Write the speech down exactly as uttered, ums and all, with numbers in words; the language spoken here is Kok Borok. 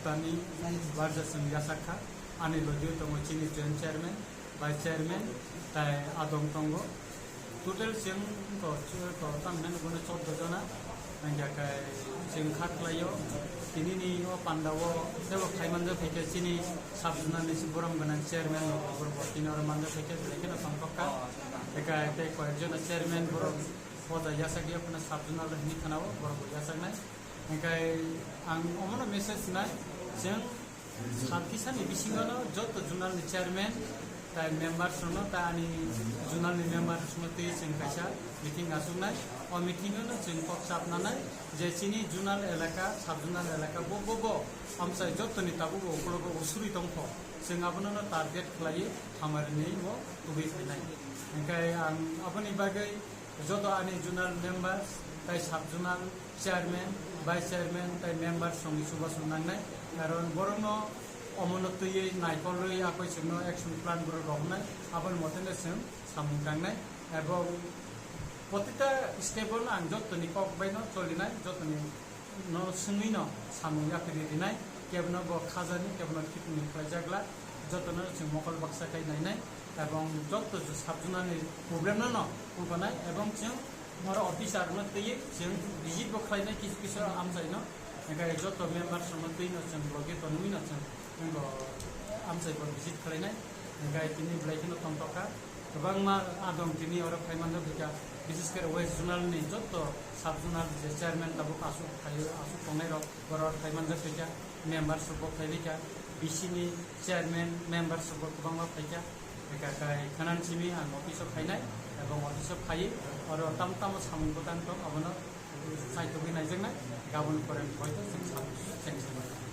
Tani barja chwng yachak kha, ani logi tongo chini joint chairman, vice chairman, tai adong tongo. Total chwng ko, ko tang mani bono chordo jona, hingkha khe chwng kha khlaio. Tini ni o panda o tebo khai manjak khe chini sub zonal ni si borom gwnang chairman rok, borok bo tini oro manjak khe belai kheno tongthok kha. Hingkha tei koyek jona chairman borok boja yachak ya phano sub zonal hwnwi khna o, borok bo yachak nai. Hingkhe ang omono message nai, chwng sal kisani bisingono joto zonal ni chairman tai members rokno tai ani zonal ni members rokno twi chwng kaisa meeting achuknai. O meeting ono chwng kok chapnanai je chini zonal elaka, sub zonal elaka bo, bo, bo amchai jotoni tabuk bo ukologo usuri tongkho, chwng abono target khlaiwi hamarini bo tubui phainai. Hingkhe ang aboni bagwi joto ani zonal members tai sub zonal chairman, vice chairman tai members rokni chubachu nangnai, karon borokno omono twiwi naikolwi akoi chwngno action plan borok rohornai, aboni moteno chwng samung tangnai, ebong protita step ono ang jotoni kok baino cholinai, jotoni no swngwi no samung yapri rinai, kebono bo khajani, kebono khitungni khlaijak glak, jotono chwng mokol baksa khai nainai, ebong joto sub zonal ni problem no no phunuknai, ebong chwng oro officer no twiwi chwng visit bo khlainai kisu kisu amchai no, hingkhe joto members no twi no chwng logi tonwi no chwng amchai bo visit khlainai, hingkhe tini belai kheno tongthok kha. Kwbangma adong tini oro phai manjak kha, bises khe West Zonal ni joto sub zonal je chairman tabuk aswk phai, aswk tongnai rok borok phai manjak kha, members rok bo phai kha, B C ni chairman members rok bo kwbangma phai kha, eka kai khanan simi ang office o phainai, ebong office o phai oro tam tamo samung bwtang tong abono saitugwi naijaknai, gabon pore hoito chwng samung chwng samung.